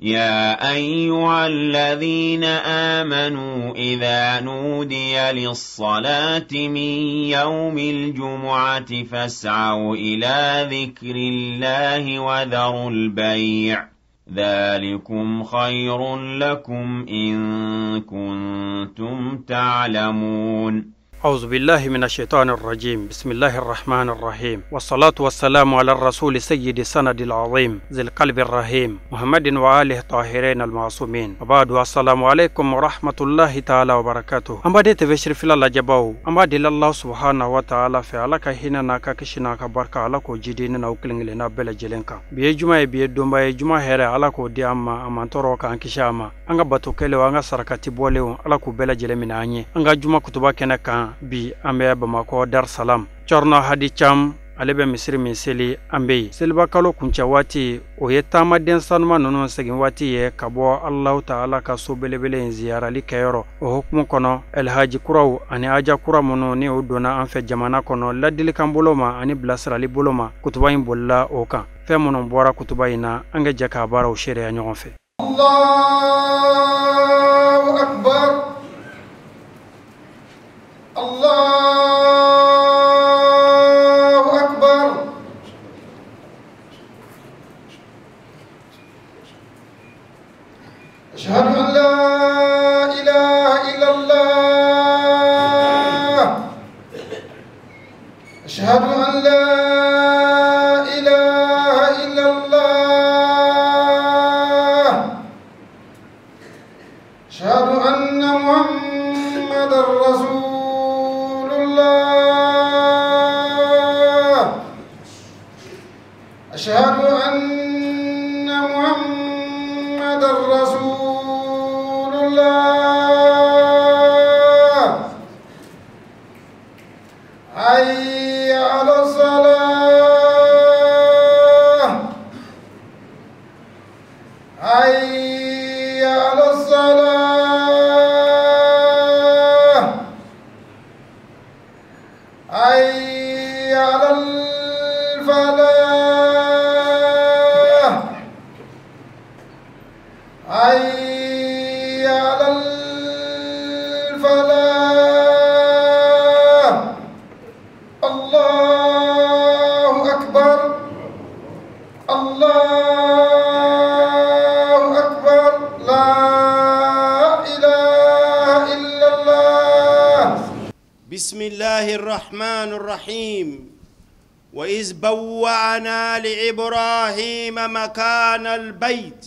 يا أيها الذين آمنوا إذا نودي للصلاة من يوم الجمعة فاسعوا إلى ذكر الله وذروا البيع ذلكم خير لكم إن كنتم تعلمون. أعوذ بالله من الشيطان الرجيم. بسم الله الرحمن الرحيم، والصلاة والسلام على الرسول سيد السند العظيم ذي القلب الرحيم محمد وآله الطاهرين المعصومين. وبعد، السلام عليكم ورحمة الله تعالى وبركاته. An b'a tɛfɛ sirifila lajɛbaw, an b'a deli Allah subhanahu wa ta'ala fɛ, Ala ka hinɛ n'a ka kisi n'a ka barika, Ala k'o jidi ne n'aw kelen kelenna bɛɛ lajɛlen kan. Bi ye juma ye, bi ye donba ye, juma hɛrɛ Ala k'o di an ma, a man tɔɔrɔ k'an kisi a ma. An ka bato kɛlenw, an ka sarakati bɔlenw, Ala k'u bɛɛ lajɛlen minɛ an ye. An ka juma kutuba kɛnɛ kan bi, an bɛ Bamakɔ Dar Salam. Cɔrɔnɔ Hadi Cam ale bɛ misiri min seli, an bɛ yen. Seliba kalo kuncɛ waati, o ye taamaden sanuma ninnu segin waati ye ka bɔ Alahu Taala ka so belebele in ziyarali kɛyɔrɔ. O hukumu kɔnɔ, Elhaji kuraw ani aja kura minnu ni o donna an fɛ jamana kɔnɔ, ladilikan bolo ma ani bilasirali bolo ma, kutuba in bolila o kan. Fɛn minnu bɔra kutuba in na, an ka jɛ k'a baaraw seereya ɲɔgɔn fɛ. Allahu akbar, Allahu akbar. Ashhadu an la ilaha illallah. Ashhadu an la ilaha illallah. Ashhadu anna Muhammadar Rasul. أشهد أن محمد رسول الله. حي على الصلاة، حي على الصلاة، حي على الفلاح، حي على الفلاح. الله أكبر، الله أكبر، لا إله إلا الله. بسم الله الرحمن الرحيم. وإذ بوأنا لإبراهيم مكان البيت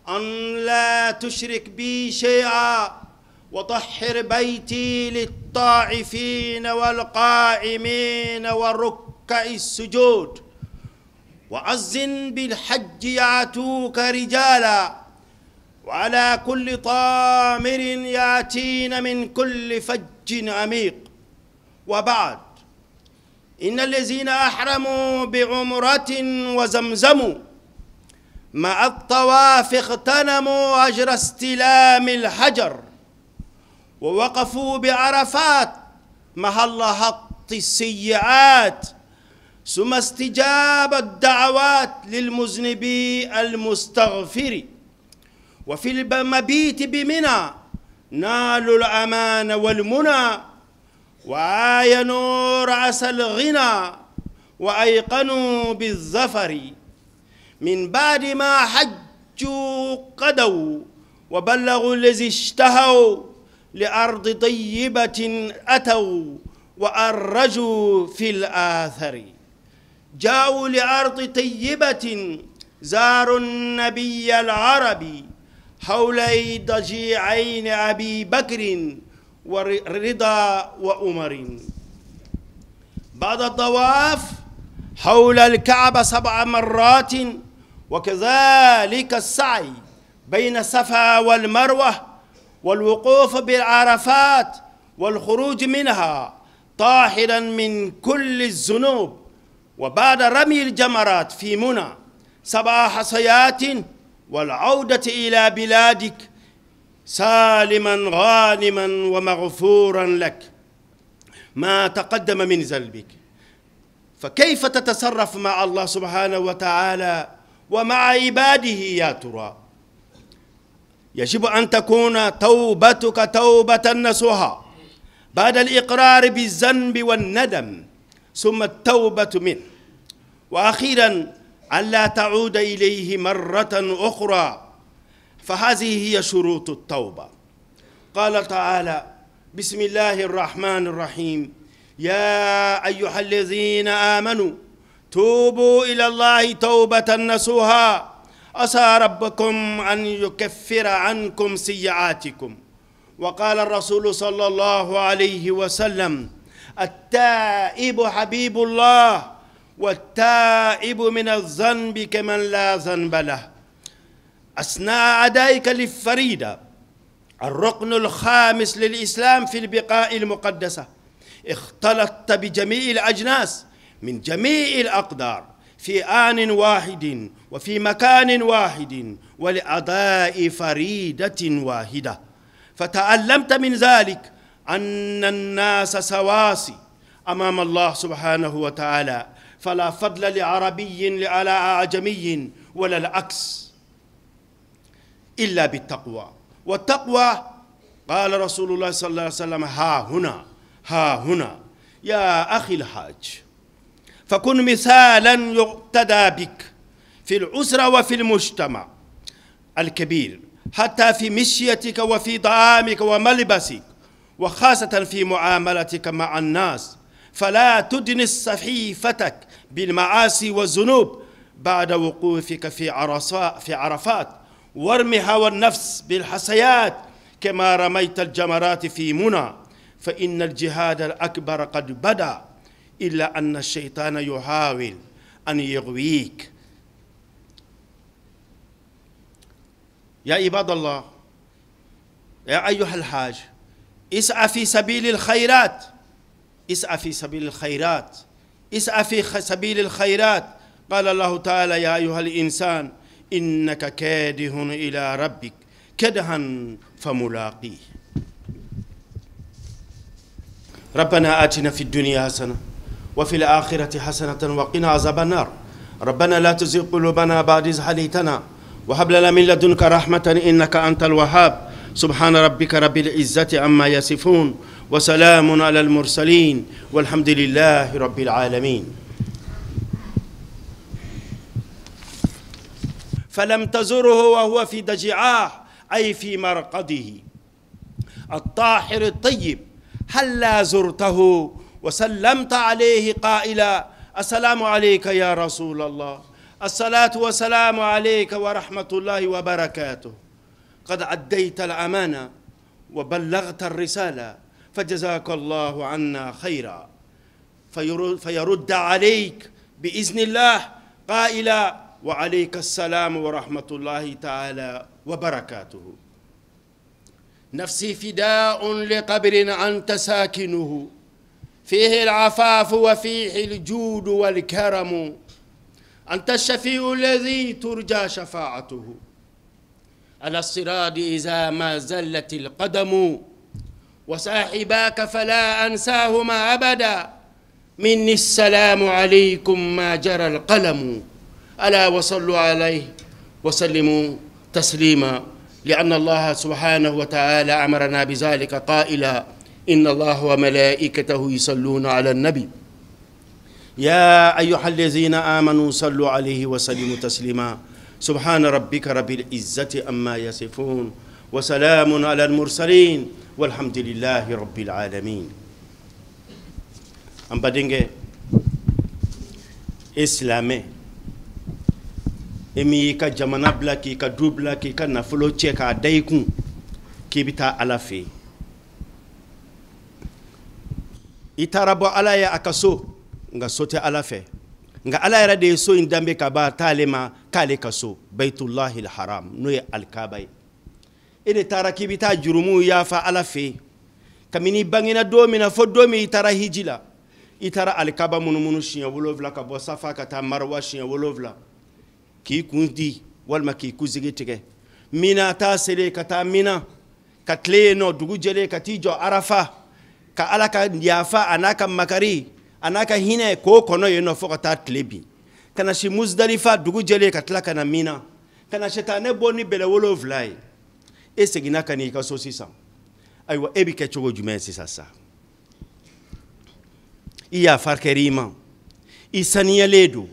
أن لا تشرك بي شيئا وطهر بيتي للطائفين والقائمين والركع السجود وأذن بالحج يأتوك رجالا وعلى كل طامر يأتين من كل فج عميق. وبعد، إن الذين أحرموا بعمرة وزمزموا مع الطواف اغتنموا أجر استلام الحجر ووقفوا بعرفات محل حط السيئات ثم استجاب الدعوات للمذنب المستغفر. وفي المبيت بمنى نالوا الأمان والمنى وعاينوا رأس الغنى وأيقنوا بالظفر. من بعد ما حجوا قدوا وبلغوا الذي اشتهوا لأرض طيبة أتوا وأرجوا في الآثر. جاءوا لأرض طيبة زاروا النبي العربي حولي ضجيعين أبي بكر ورضا وأمر. بعد الطواف حول الكعبة 7 مرات، وكذلك السعي بين الصفا والمروة والوقوف بالعرفات والخروج منها طاهرا من كل الذنوب. وبعد رمي الجمرات في منى 7 حصيات والعودة إلى بلادك سالما غانما ومغفورا لك ما تقدم من ذنبك. فكيف تتصرف مع الله سبحانه وتعالى ومع عباده يا ترى؟ يجب أن تكون توبتك توبة نصوحة بعد الإقرار بالذنب والندم، ثم التوبة منه، وأخيرا ألا تعود إليه مرة أخرى. فهذه هي شروط التوبة. قال تعالى: بسم الله الرحمن الرحيم، يا أيها الذين آمنوا توبوا إلى الله توبة نصوحا عسى ربكم أن يكفر عنكم سيئاتكم. وقال الرسول صلى الله عليه وسلم: التائب حبيب الله، والتائب من الذنب كمن لا ذنب له. أثناء أدائك للفريدة، الركن الخامس للإسلام في البقاء المقدسة، اختلطت بجميع الأجناس من جميع الأقدار في آن واحد وفي مكان واحد ولأداء فريدة واحدة، فتعلمت من ذلك أن الناس سواسي أمام الله سبحانه وتعالى، فلا فضل لعربي على أعجمي ولا العكس إلا بالتقوى. والتقوى قال رسول الله صلى الله عليه وسلم: ها هنا ها هنا يا أخي الحاج، فكن مثالا يقتدى بك في الأسرة وفي المجتمع الكبير، حتى في مشيتك وفي طعامك وملبسك، وخاصة في معاملتك مع الناس. فلا تدنس صحيفتك بالمعاصي والذنوب بعد وقوفك في عرفات، وارم هوى النفس بالحصيات كما رميت الجمرات في منى، فإن الجهاد الأكبر قد بدا، إلا أن الشيطان يحاول أن يغويك. يا عباد الله، يا أيها الحاج، اسعى في سبيل الخيرات، اسعى في سبيل الخيرات، اسعى في سبيل الخيرات. قال الله تعالى: يا أيها الإنسان إنك كادح إلى ربك كدحا فملاقيه. ربنا آتنا في الدنيا حسنة وفي الآخرة حسنة وقنا عذاب النار. ربنا لا تزغ قلوبنا بعد إذ هديتنا وهب لنا من لدنك رحمة إنك أنت الوهاب. سبحان ربك رب العزة عما يصفون وسلام على المرسلين والحمد لله رب العالمين. فلم تزره وهو في دجعاه، أي في مرقده الطاهر الطيب، هلا زرته وسلمت عليه قائلا: السلام عليك يا رسول الله، الصلاة والسلام عليك ورحمة الله وبركاته، قد أديت الأمانة وبلغت الرسالة، فجزاك الله عنا خيرا. فيرد عليك بإذن الله قائلا: وعليك السلام ورحمة الله تعالى وبركاته. نفسي فداء لقبر أنت ساكنه، فيه العفاف وفيه الجود والكرم، أنت الشفيع الذي ترجى شفاعته على الصراط إذا ما زلت القدم، وصاحباك فلا أنساهما أبدا، مني السلام عليكم ما جرى القلم. ألا وصلوا عليه وسلموا تسليما، لأن الله سبحانه وتعالى أمرنا بذلك قائلا: إن الله وملائكته يصلون على النبي يا أيها الذين آمنوا صلوا عليه وسلموا تسليما. سبحان ربك رب العزة عما يصفون وسلام على المرسلين والحمد لله رب العالمين. أم بدينجي إسلامي emi ka jamana bila k'i ka du bila k'i ka nafolo cɛ k'a da i kun k'i bɛ taa Ala fɛ yen. I taara bɔ Ala ye a ka so, nka so tɛ Ala fɛ, nka Ala yɛrɛ de ye so in danbe ka ban t'ale ma k'ale ka so, Bayitullahil Haram, n'o ye Alikaba ye. E de taara k'i bɛ taa jurumuw yafa Ala fɛ yen, kabini i bangena don min na fo don min i taara hiji la, i taara Alikaba munumunu siɲɛ 7 ka bɔ Safa ka taa Marwa siɲɛ 7, k'i kun di walima k'i kunsigi tigɛ. Mina taa selen ka taa Mina, ka tile yen nɔ, dugu jɛlen ka t'i jɔ Arafa, ka Ala ka yafa a n'a ka makari a n'a ka hinɛ k'o kɔnɔ yen nɔ fo ka taa tile bin, ka na si Muzdalifa, dugu jɛlen ka tila ka na Mina, ka na sitanɛ bɔ ni bɛlɛ 7 ye. E seginna ka n'i ka so sisan, ayiwa e bɛ kɛ cogo jumɛn sisan sa? I yafa kɛra i ma, i saniyalen don,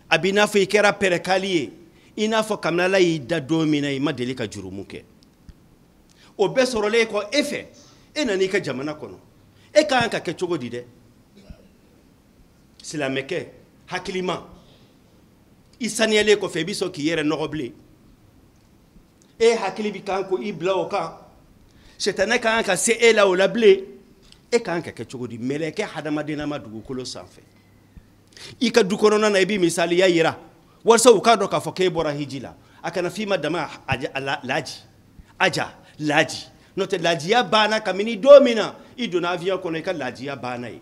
a b'i n'a fɔ i kɛra pɛrɛkali ye, i n'a fɔ kabini Ala y'i da don min na i ma deli ka jurumu kɛ. O bɛɛ sɔrɔlen kɔ e fɛ, e nana i ka jamana kɔnɔ, e ka kan ka kɛ cogo di dɛ? Silamɛkɛ hakilima, i saniyalen kɔfɛ i bɛ sɔn k'i yɛrɛ nɔgɔ bilen? E hakili bɛ kan ko i bila o kan, sitanɛ ka kan ka se e la o la bilen, e ka kan ka kɛ cogo di? Mɛlɛkɛ hadamaden ma dugukolo sanfɛ, i ka du kɔnɔna na, i bɛ misaliya yira walasa u k'a dɔn k'a fɔ k'e bɔra hiji la. A kana f'i ma dama laji aja laji, n'o tɛ lajiya banna kabini don min na i donna avion kɔnɔ, i ka lajiya banna ye.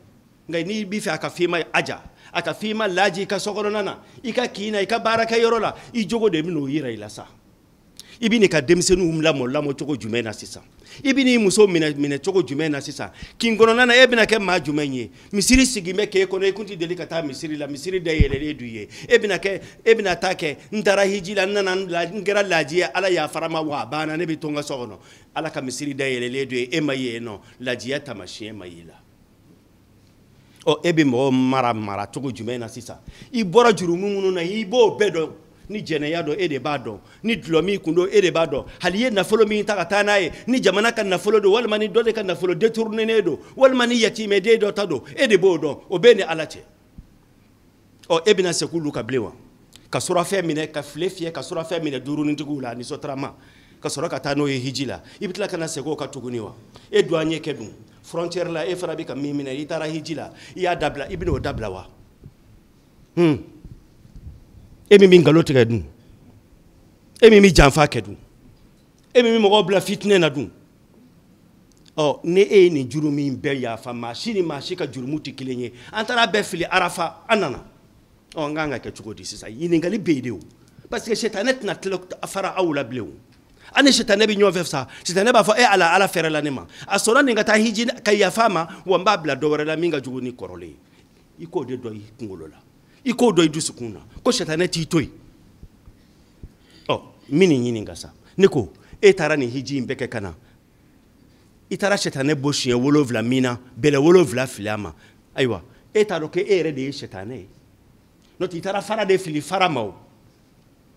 Nka n'i b'i fɛ a ka f'i ma aja, a ka f'i ma laji, i ka sokɔnɔna na, i ka kin na, i ka baarakɛyɔrɔ la, i jogo de bɛ n'o yira i la sa. I bɛ n'i ka denmisɛnninw lamɔ cogo jumɛn na sisan? I bɛ n'i muso minɛ cogo jumɛn na sisan? Kin kɔnɔna na, e bɛna kɛ maa jumɛn ye? Misiri sigin bɛ k'e kɔnɔ, i kun tɛ deli ka taa misiri la, misiri dayɛlɛlen d'u ye. E bɛna kɛ, e bɛna taa kɛ, n taara hiji la, n nana, n kɛra laji ye, Ala yafara ma, wa a banna, ne bɛ to n ka so kɔnɔ. Ala ka misiri dayɛlɛlen d'u ye, e ma ye yen nɔ, lajiya taamasiyɛn ma y'i la. Ɔ, e bɛ mɔgɔw mara cogo jumɛn na sisan? I bɔra jurumu minnu na, i b'o bɛɛ dɔn. Ni jɛnɛya dɔn, e de b'a dɔn. Ni dulɔ min kun don, e de b'a dɔn. Hali i ye nafolo min ta ka taa n'a ye, ni jamana ka nafolo don, walima ni dɔ de ka nafolo détourné don, walima ni yatimɛden dɔ ta don, e de b'o dɔn. O bɛɛ ni Ala cɛ. Ɔ, e bɛna segin olu kan bilen wa? Ka surafɛn minɛ, ka file fiyɛ, ka surafɛn minɛ duurunitigiw la ani sotarama, ka sɔrɔ ka taa n'o ye hiji la, i bɛ tila ka na segin o kan tuguni wa? E douanier kɛ dun frontière la, e fana bɛ ka min minɛ, i taara hiji la, i y'a dabila, i bɛna o dabila wa? E min bɛ nkalon tigɛ dun, e min bɛ janfa kɛ dun, e min bɛ mɔgɔw bila fitinɛ na dun, ɔ, ni e ye nin juru min bɛɛ yafa, maa si ni maa si ka jurumu tɛ kelen ye. An taara bɛɛ fili Arafa, an nana. Ɔ, n kan ka kɛ cogo di sisan? Ɲininkali bɛ yen de o, parce que sitanɛ tɛna tila fara aw la bilen o. An ni sitanɛ bɛ ɲɔgɔn fɛ sa. Sitanɛ b'a fɔ e Ala, Ala fɛrɛ la ne ma, a sɔnna nin ka taa hiji ka yafa a ma, wa n b'a bila dɔ wɛrɛ la min ka jugu ni kɔrɔlen ye. I k'o de dɔn i kunkolo la, i k'o dɔn i dusukun na ko sitanɛ t'i to yen. Ɔ, n bɛ nin ɲininka sa. Ne ko e taara nin hiji in bɛɛ kɛ ka na, i taara sitanɛ bɔ siɲɛ 7 min na, bɛlɛ 7 fili a ma, ayiwa e t'a dɔn k'e yɛrɛ de ye sitanɛ ye? N'o tɛ i taara fara de fili fara ma o.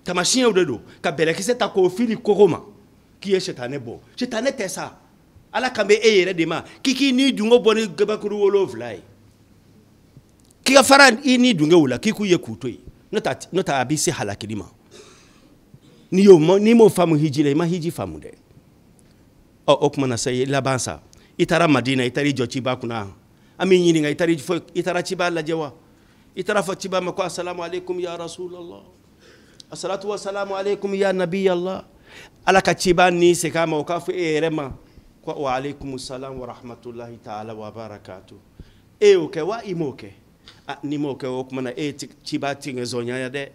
Tamasiyɛnw de don ka bɛlɛkisɛ ta k'o fili kogo ma k'i ye sitanɛ bɔ. Sitanɛ tɛ sa, Ala kan bɛ e yɛrɛ de ma k'i k'i ni dungo bɔ ni gabakuru 7 ye, k'i ka fara i ni dungew la, k'i k'u ye k'u to yen, n'o tɛ a b'i se halakili ma. N'i y'o n'i m'o faamu hiji la, i ma hiji faamu dɛ. Ɔ, o tuma na sa, i laban sa, i taara Madina, i taara i jɔ ciba kunna, an b'i ɲininka, i taara fɔ, i taara ciba lajɛ wa? I taara fɔ ciba ma ko asalamu aleykum ya rasulallah, asalatu wasalamu aleykum ya nabiyallah? Ala ka ciba ni segin a ma, o k'a fɔ e yɛrɛ ma ko wa aleykum salam wa rahmatulahi taala wa barakatu. E y'o kɛ wa, i m'o kɛ? N'i m'o kɛ, o tuma na e ye ciba tigɛ zɔnya dɛ,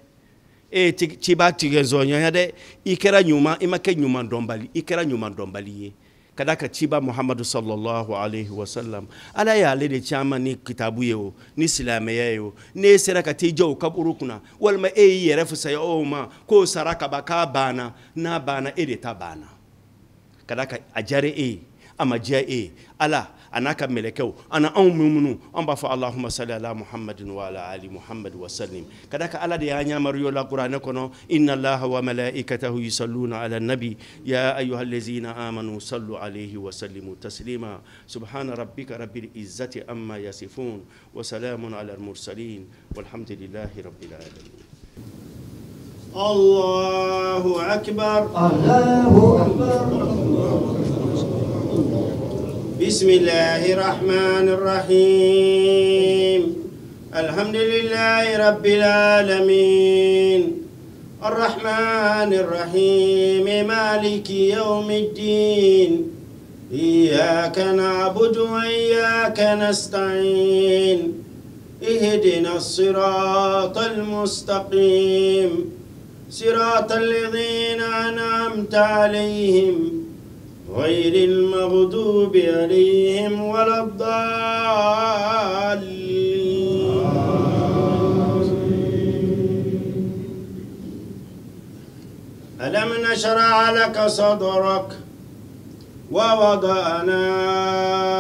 e ye ciba tigɛ zɔnya dɛ. I kɛra ɲuman, i ma kɛ ɲuman dɔnbali, i kɛra ɲuman dɔnbali ye. Ka d'a kan ciba Muhamadu sallallahu alaihi wa sallam, Ala y'ale de caman ni kitabu ye o, ni silamɛya ye o. N'e sera ka t'i jɔ o kaburu kunna, walima e y'i yɛrɛ fisaya o ma k'o sara kaban k'a banna, n'a banna, e de ta banna. Ka d'a kan a diyara e ye, a ma diya e ye, Ala a n'a ka mɛlɛkɛw ani anw minnu an b'a fɔ Allahumma salli ala Muhammadin wa ala ali Muhammad wa sallim. Ka d'a kan Ala de y'an yamaruya la kuranɛ kɔnɔ: inna Allaha wa malaikatahu yusalluna ala nabi ya ayyuhallazina amanu sallu alayhi wa sallimu taslima. Subhana rabbika rabbil izzati amma yasifun wa salamun ala al mursalin walhamdulillahi rabbil alamin. Allahu akbar, Allahu akbar. بسم الله الرحمن الرحيم. الحمد لله رب العالمين، الرحمن الرحيم، مالك يوم الدين. إياك نعبد وإياك نستعين. اهدنا الصراط المستقيم، صراط الذين أنعمت عليهم غير المغضوب عليهم ولا الضالين. ألم ألم نشرح لك صدرك ووضعنا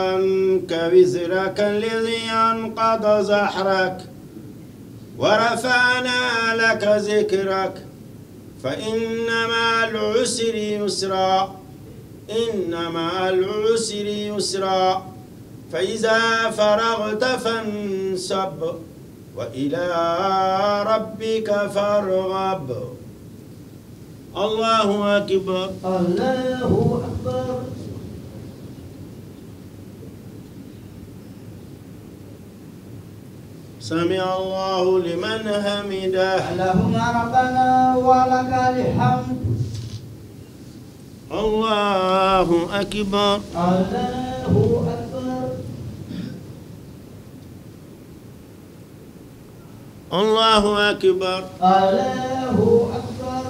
عنك وزرك الذي أنقض ظهرك ورفعنا لك ذكرك فإن مع العسر يسرا إن مع العسر يسرا فإذا فرغت فانصب وإلى ربك فارغب. الله أكبر. الله أكبر. سمع الله لمن حمده. اللهم ربنا ولك الحمد. الله أكبر. الله أكبر. الله أكبر. الله أكبر.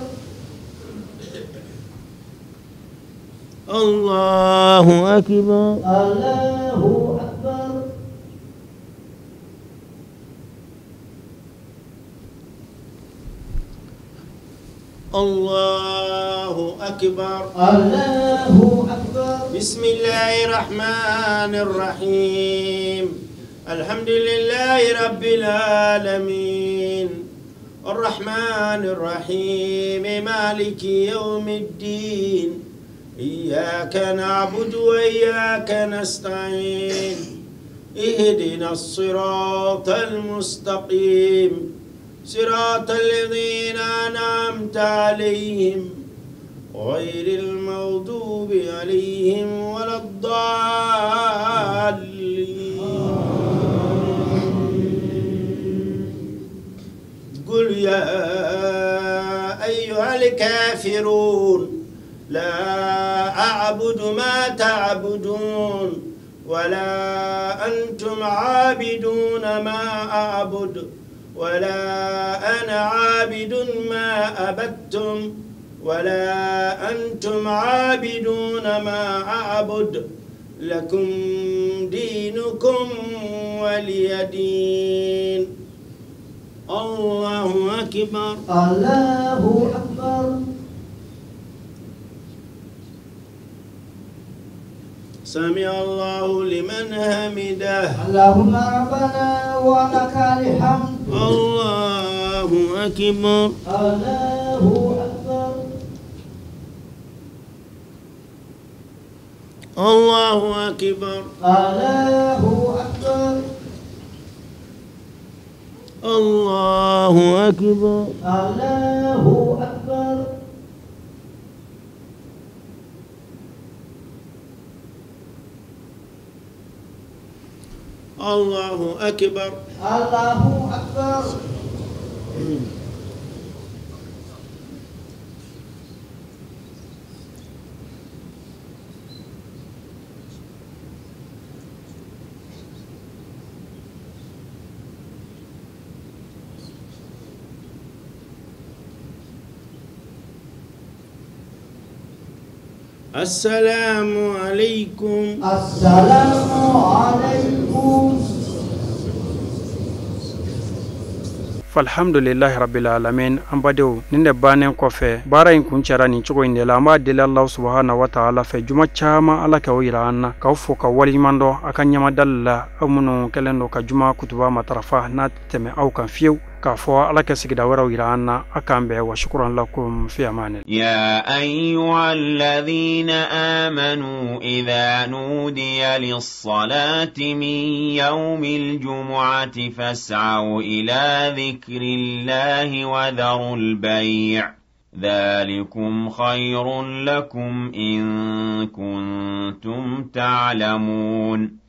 الله أكبر. الله أكبر. الله أكبر. الله أكبر. بسم الله الرحمن الرحيم. الحمد لله رب العالمين الرحمن الرحيم مالك يوم الدين إياك نعبد وإياك نستعين اهدنا الصراط المستقيم صراط الذين أنعمت عليهم غير المغضوب عليهم ولا الضالين. قل يا أيها الكافرون لا أعبد ما تعبدون ولا أنتم عابدون ما أعبد ولا أنا عابد ما أبدتم ولا أنتم عابدون ما أعبد لكم دينكم ولي دين. الله أكبر. الله أكبر. سمع الله لمن حمده. اللهم ربنا ولك الحمد. الله أكبر. الله أكبر. الله أكبر. الله أكبر. الله أكبر. الله أكبر. الله أكبر. الله أكبر. السلام عليكم. السلام عليكم. Alhamdulillahi rabbil alamin. An badenw, nin de bannen kɔfɛ baara in kuncɛra nin cogo in de la. An b'a deli Allahu subahana wa taala fɛ juma caman Ala k'aw yira an na, k'aw fo ka waleɲuman dɔn a ka ɲamadali la, aw minnu kɛlen don ka juma kutuba matarafa n'a tɛmɛ aw kan fiyewu, k'a fɔ Ala ka sigida wɛrɛw yira an na. A k'an bɛn wa shukran lakum fi amani. يا أيها الذين آمنوا إذا نودي للصلاة من يوم الجمعة فاسعوا إلى ذكر الله وذروا البيع ذلكم خير لكم إن كنتم تعلمون.